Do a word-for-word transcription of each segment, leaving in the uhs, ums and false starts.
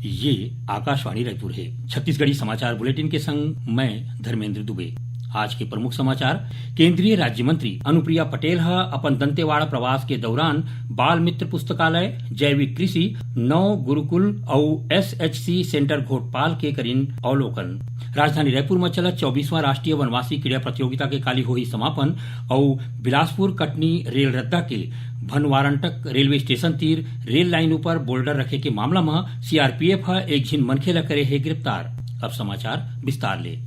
ये आकाशवाणी रायपुर हे। छत्तीसगढ़ी समाचार बुलेटिन के संग मैं धर्मेंद्र दुबे। आज के प्रमुख समाचार। केंद्रीय राज्य मंत्री अनुप्रिया पटेल ह अपन दंतेवाड़ा प्रवास के दौरान बाल मित्र पुस्तकालय, जैविक कृषि, नव गुरुकुल अउ एसएचसी सेंटर घोटपाल के करिन अवलोकन। राजधानी रायपुर म चलत चौबीसवां राष्ट्रीय वनवासी क्रीड़ा प्रतियोगिता के काली होही समापन अउ बिलासपुर कटनी रेल रद्दा के भनवारंटक रेलवे स्टेशन तीर रेल लाइन ऊपर बोल्डर रखे के मामला म सीआरपीएफ ह एक झिन मनखे ल करे हे गिरफ्तार। अब समाचार विस्तार ले।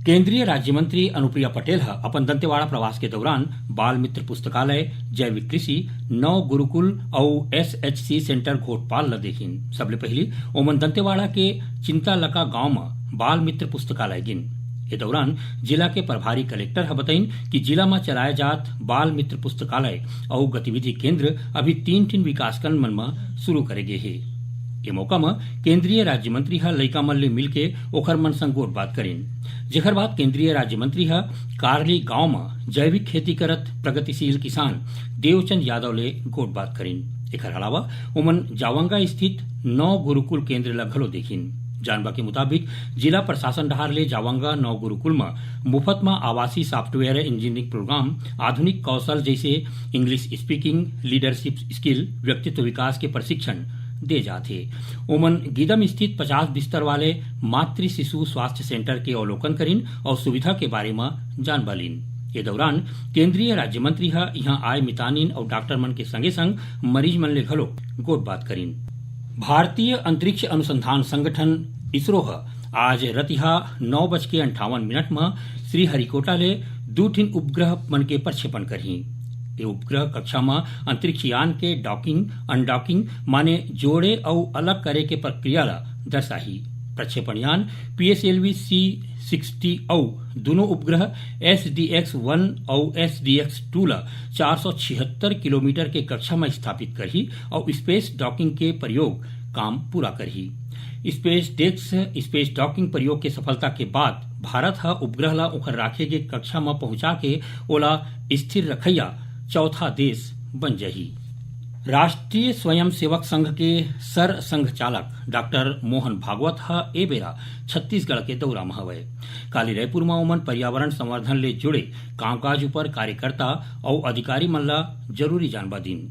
केंद्रीय राज्य मंत्री अनुप्रिया पटेल ह अपन दंतेवाड़ा प्रवास के दौरान बाल मित्र पुस्तकालय, जैविक कृषि, नव गुरुकुल अउ एसएचसी सेंटर घोटपाल ल देखिन। सबले पहिली ओमन दंतेवाड़ा के चिंतालका गांव म बाल मित्र पुस्तकालय गिन। ए दौरान जिला के प्रभारी कलेक्टर ह बतइन कि जिला म चलाए जात बाल मित्र पुस्तकालय अउ गतिविधि केंद्र अभी तीन ठिन विकासखंड मन म शुरू करे गे हे। ए मौका म केंद्रीय राज्य मंत्री ह लइका मन ले मिलके ओखर मन संग गोठबात करिन, जेखर बाद केंद्रीय राज्य मंत्री ह कारली गांव म जैविक खेती करत प्रगतिशील किसान देवचंद यादव ले गोठबात करिन। एखर अलावा ओमन जावंगा स्थित नौ गुरुकुल केंद्र ल घलो देखिन। जानबा के मुताबिक, जिला प्रशासन डहार ले जावंगा नौ गुरुकुल म मुफ्त म आवासीय सॉफ्टवेयर इंजीनियरिंग प्रोग्राम, आधुनिक कौशल जैसे इंग्लिश स्पीकिंग, लीडरशिप स्किल, व्यक्तित्व विकास के प्रशिक्षण दे जात हे। ओमन गीदम स्थित पचास बिस्तर वाले मातृ शिशु स्वास्थ्य सेंटर के अवलोकन करिन अउ सुविधा के बारे म जानबा लीन। ए दौरान केंद्रीय राज्य मंत्री ह इहां आए मितानिन अउ डॉक्टर मन के संगे संग मरीज मन ले घलो गोठबात करिन। भारतीय अंतरिक्ष अनुसंधान संगठन इसरो ह आज रतिहा नौ बज के अंठावन मिनट म श्रीहरिकोटा ले दू ठिन उपग्रह मन के प्रक्षेपण करही। ये उपग्रह कक्षा म अंतरिक्ष यान के डॉकिंग, अनडॉकिंग माने जोड़े अउ अलग करे के प्रक्रिया ल दर्शाही। प्रक्षेपण यान पीएसएलवी सी सिक्सटी अउ दूनों उपग्रह एसडीएक्स वन अउ एसडीएक्स टू ल चार सौ छिहत्तर किलोमीटर के कक्षा म स्थापित करही अउ स्पेस डॉकिंग के प्रयोग काम पूरा करही। स्पेस डेस्क स्पेस डॉकिंग प्रयोग के सफलता के बाद भारत ह उपग्रह ल ओखर राखे गे कक्षा म पहुंचा के ओला स्थिर रखइया चौथा देश बन जाही। राष्ट्रीय स्वयंसेवक संघ के सर संघ चालक डॉक्टर मोहन भागवत ह ए बेरा छत्तीसगढ़ के दौरा म हवय। काली रायपुर म ओमन पर्यावरण संवर्धन ले जुड़े कामकाज ऊपर कार्यकर्ता अउ अधिकारी मन ल जरूरी जानबा दीन।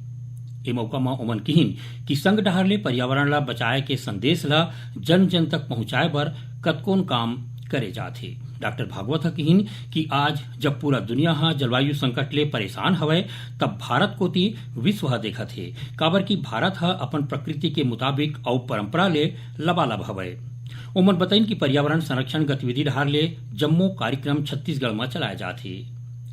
ए मौका म ओमन किहिन कि संघ डहार ले पर्यावरण ल बचाए के संदेश ल जन जन तक पहुंचाए बर कतकोन काम करे जात हे। डॉक्टर भागवत ह किहिन कि आज जब पूरा दुनिया ह जलवायु संकट ले परेशान हवय, तब भारत कोति विश्व ह देखत हे, काबर कि भारत ह अपन प्रकृति के मुताबिक अउ परंपरा ले लबालब हवय। ओमन बताइन कि पर्यावरण संरक्षण गतिविधि डहार ले जम्मो कार्यक्रम छत्तीसगढ़ म चलाए जात हे।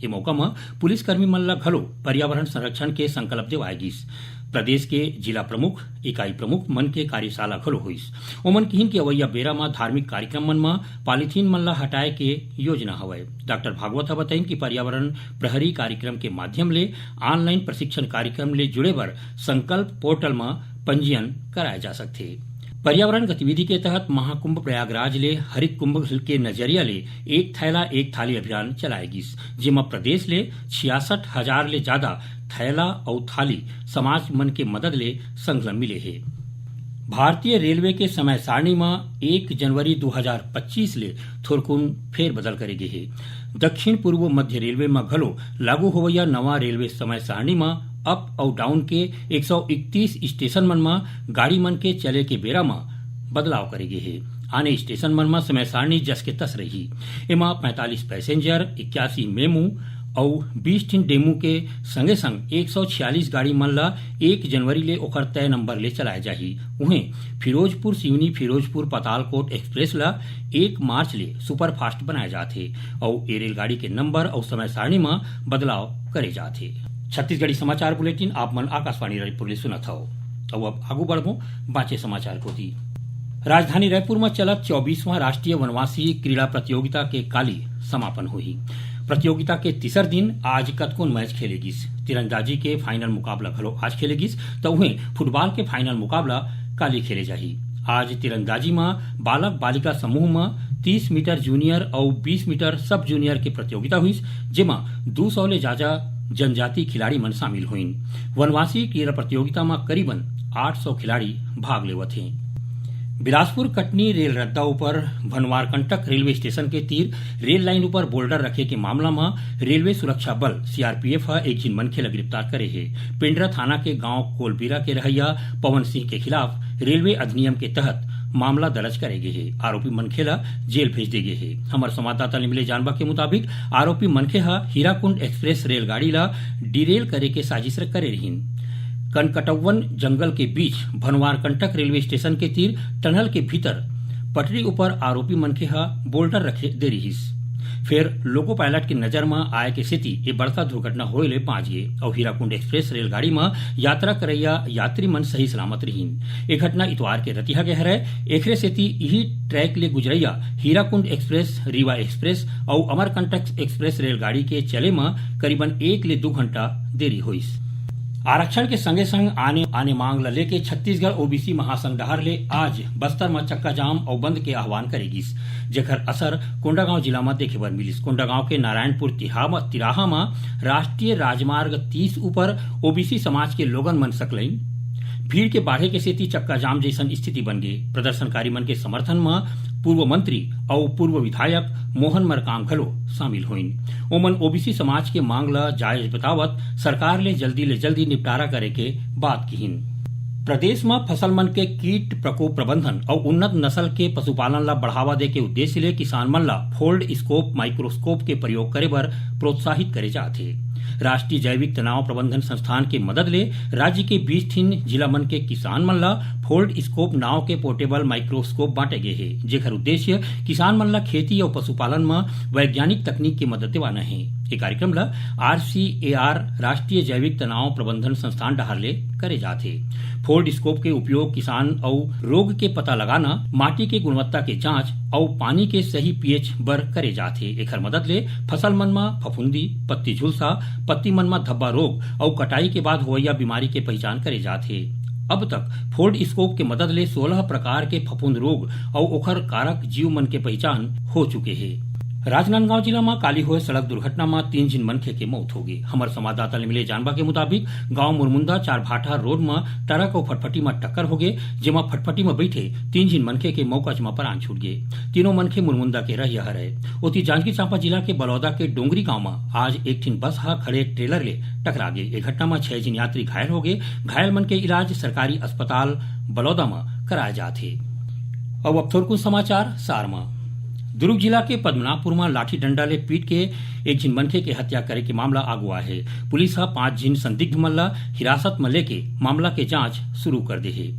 ए मौका म पुलिसकर्मी मन ल घलो पर्यावरण संरक्षण के संकल्प देवाय गिस। प्रदेश के जिला प्रमुख, इकाई प्रमुख मन के कार्यशाला घलो होइस। ओमन किहिन कि अवइया बेरा म धार्मिक कार्यक्रम मन म पॉलीथीन मन ल हटाए के योजना हवय। डॉक्टर भागवत ह बताइन कि पर्यावरण प्रहरी कार्यक्रम के माध्यम ले ऑनलाइन प्रशिक्षण कार्यक्रम ले जुड़े बर संकल्प पोर्टल म पंजीयन कराए जा सकथे। पर्यावरण गतिविधि के तहत महाकुंभ प्रयागराज ले हरित कुंभ के नजरिया ले एक थैला एक थाली अभियान चलाए गिस, जेमा प्रदेश ले छियासठ हजार ले जादा थैला अउ थाली समाज मन के मदद ले संघ ल मिले हे। भारतीय रेलवे के समय सारणी म एक जनवरी दू हजार पच्चीस ले थोरकुन फेरबदल करे गे हे। दक्षिण पूर्व मध्य रेलवे म घलो लागू होवइया नवा रेलवे समय सारणी म अप अउ डाउन के एक सौ इकतीस स्टेशन मन म गाड़ी मन के चले के बेरा म बदलाव करे गे हे। आने स्टेशन मन म समय सारणी जस के तस रही। एमा पैंतालीस पैसेंजर, इक्यासी मेमू अउ बीस ठिन डेमू के संगे संग एक सौ छियालीस गाड़ी मन ल एक जनवरी ले ओखर तय नंबर ले चलाए जाही। उहें, फिरोजपुर सिवनी फिरोजपुर पातालकोट एक्सप्रेस ल एक मार्च ले सुपरफास्ट बनाए जात हे अउ ए रेलगाड़ी के नंबर अउ समय सारणी म बदलाव करे जात हे। छत्तीसगढ़ी समाचार बुलेटिन आप मन आकाशवाणी रायपुर ले सुनत हव। अउ अब आगू बढ़बो बांचे समाचार कोति। राजधानी रायपुर म चलत चौबीसवां राष्ट्रीय वनवासी क्रीड़ा प्रतियोगिता के काली समापन होही। प्रतियोगिता के तीसर दिन आज कतकोन मैच खेले गिस। तीरंदाजी के फाइनल मुकाबला घलो आज खेले गिस, त उहें फुटबॉल के फाइनल मुकाबला काली खेले जाही। आज तीरंदाजी म बालक बालिका समूह म तीस मीटर जूनियर अउ बीस मीटर सब जूनियर के प्रतियोगिता होइस, जेमा दू सौ ले जादा जनजाति खिलाड़ी मन शामिल होइन। वनवासी क्रीड़ा प्रतियोगिता म करीबन आठ सौ खिलाड़ी भाग लेवत हें। बिलासपुर कटनी रेल रद्दा ऊपर भनवारकंटक रेलवे स्टेशन के तीर रेल लाइन ऊपर बोल्डर रखे के मामला म रेलवे सुरक्षा बल सीआरपीएफ ह एक झिन मनखे ल गिरफ्तार करे हे। पेंड्रा थाना के गांव कोलबीरा के रहइया पवन सिंह के खिलाफ रेलवे अधिनियम के तहत मामला दर्ज करे गे हे। आरोपी मनखे ल जेल भेज दे गे हे। हमर संवाददाता ले मिले जानबा के मुताबिक, आरोपी मनखे ह हीराकुंड एक्सप्रेस रेलगाड़ी ल डिरेल करे के साजिश करे रिहिन। कनकटौवन जंगल के बीच भनवारकंटक रेलवे स्टेशन के तीर टनल के भीतर पटरी ऊपर आरोपी मनखे ह बोल्डर रखे दे रिहिस। फेर लोको पायलट के नजर म आए के सेती ए बड़का दुर्घटना होए ले बांच गे अउ हीराकुंड एक्सप्रेस रेलगाड़ी म यात्रा करइया यात्री मन सही सलामत रिहिन। ए घटना इतवार के रतिहा के हरय। एखरे सेती इही ट्रैक ले गुजरइया हीराकुंड एक्सप्रेस, रीवा एक्सप्रेस अउ अमरकंटक एक्सप्रेस रेलगाड़ी के चले म करीबन एक ले दू घंटा देरी होइस। आरक्षण के संगे संग आने, आने मांग ल लेके छत्तीसगढ़ ओबीसी महासंघ डहार ले आज बस्तर म चक्काजाम अउ बंद के आह्वान करे गिस, जेकर असर कोंडागांव जिला म देखे बर मिलिस। कोंडागांव के नारायणपुर तिहा म, तिराहा म राष्ट्रीय राजमार्ग तीस ऊपर ओबीसी समाज के लोगन मन सकलाइन। भीड़ के बाढ़े के सेती चक्काजाम जइसन स्थिति बन गे। प्रदर्शनकारी मन के समर्थन म पूर्व मंत्री अउ पूर्व विधायक मोहन मरकाम घलो शामिल होइन। ओमन ओबीसी समाज के मांग ल जायज बतावत सरकार ले जल्दी ले जल्दी निपटारा करे के बात किहिन। प्रदेश म फसल मन के कीट प्रकोप प्रबंधन अउ उन्नत नस्ल के पशुपालन ल बढ़ावा दे के उद्देश्य ले किसान मन ल फोल्ड स्कोप माइक्रोस्कोप के प्रयोग करे बर प्रोत्साहित करे जात हे। राष्ट्रीय जैविक तनाव प्रबंधन संस्थान के मदद ले राज्य के बीस ठिन जिला मन के किसान मन ल फोल्ड स्कोप नाव के पोर्टेबल माइक्रोस्कोप बांटे गे हे, जेकर उद्देश्य किसान मन ल खेती अउ पशुपालन म वैज्ञानिक तकनीक के मदद देवाना हे। ए कार्यक्रम ल आरसीएआर, राष्ट्रीय जैविक तनाव प्रबंधन संस्थान डहार ले करे जात हे। फोल्ड स्कोप के उपयोग किसान अउ रोग के पता लगाना, माटी के गुणवत्ता के जांच अउ पानी के सही पीएच बर करे जात हे। एखर मदद ले फसल मन म फफूंदी, पत्ती झुलसा, पत्ती मन म धब्बा रोग अउ कटाई के बाद होवइया बीमारी के पहिचान करे जात हे। अब तक फोल्ड स्कोप के मदद ले सोलह प्रकार के फफूंद रोग अउ ओखर कारक जीव मन के पहिचान हो चुके हे। राजनांदगांव जिला म काली होए सड़क दुर्घटना म तीन झिन मनखे के मौत होगे। हमर संवाददाता ले मिले जानबा के मुताबिक, गांव मुरमुंदा चारभाठा रोड म ट्रक अउ फटफटी म टक्कर होगे, जेमा फटफटी म बइठे तीन झिन मनखे के मौकाच म प्राण छूट गे। तीनों मनखे मुरमुंदा के रहइया हरय। ओती जांजगीर चांपा जिला के बलौदा के डोंगरी गांव म आज एक ठिन बस ह खड़े ट्रेलर ले टकरा गे। ए घटना म छह झिन यात्री घायल होगे। घायल मन के इलाज सरकारी अस्पताल बलौदा म कराए जात हे। अउ अब थोरकुन समाचार सार म। दुर्ग जिला के पद्मनाभपुर म लाठी डंडा ले पीट के एक झिन मनखे के हत्या करे के मामला आगू आए हे। पुलिस ह पांच झिन संदिग्ध मन ल हिरासत म लेके मामला के जांच शुरू कर दे हे।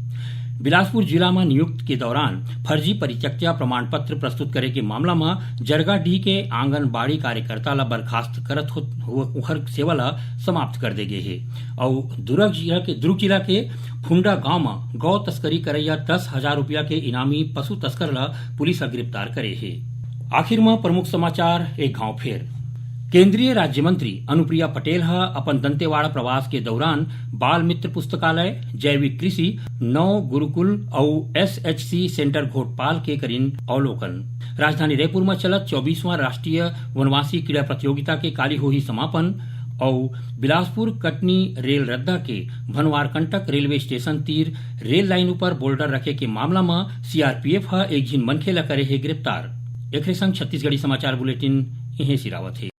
बिलासपुर जिला म नियुक्त के दौरान फर्जी परिचर्या प्रमाण पत्र प्रस्तुत करे के मामला म जरगाडीह के आंगनबाड़ी कार्यकर्ता ल बर्खास्त करत हो, हो, ओखर सेवा ल समाप्त कर दे गे हे। अउ दुर्ग जिला के, दुर्ग जिला के फुंडा गांव म गौ तस्करी करइया दस हजार रुपया के इनामी पशु तस्कर ल पुलिस ह गिरफ्तार करे हे। आखिर म प्रमुख समाचार एक घांव फेर। केंद्रीय राज्य मंत्री अनुप्रिया पटेल ह अपन दंतेवाड़ा प्रवास के दौरान बाल मित्र पुस्तकालय, जैविक कृषि, नव गुरुकुल अउ एसएचसी सेंटर घोटपाल के करिन अवलोकन। राजधानी रायपुर म चलत चौबीसवां राष्ट्रीय वनवासी क्रीड़ा प्रतियोगिता के काली होही समापन अउ बिलासपुर कटनी रेल रद्दा के भनवारकंटक रेलवे स्टेशन तीर रेल लाइन ऊपर बोल्डर रखे के मामला म सीआरपीएफ ह एक झिन मनखे ल करे हे गिरफ्तार। एखरे संग छत्तीसगढ़ी समाचार बुलेटिन इहें सिरावत हे।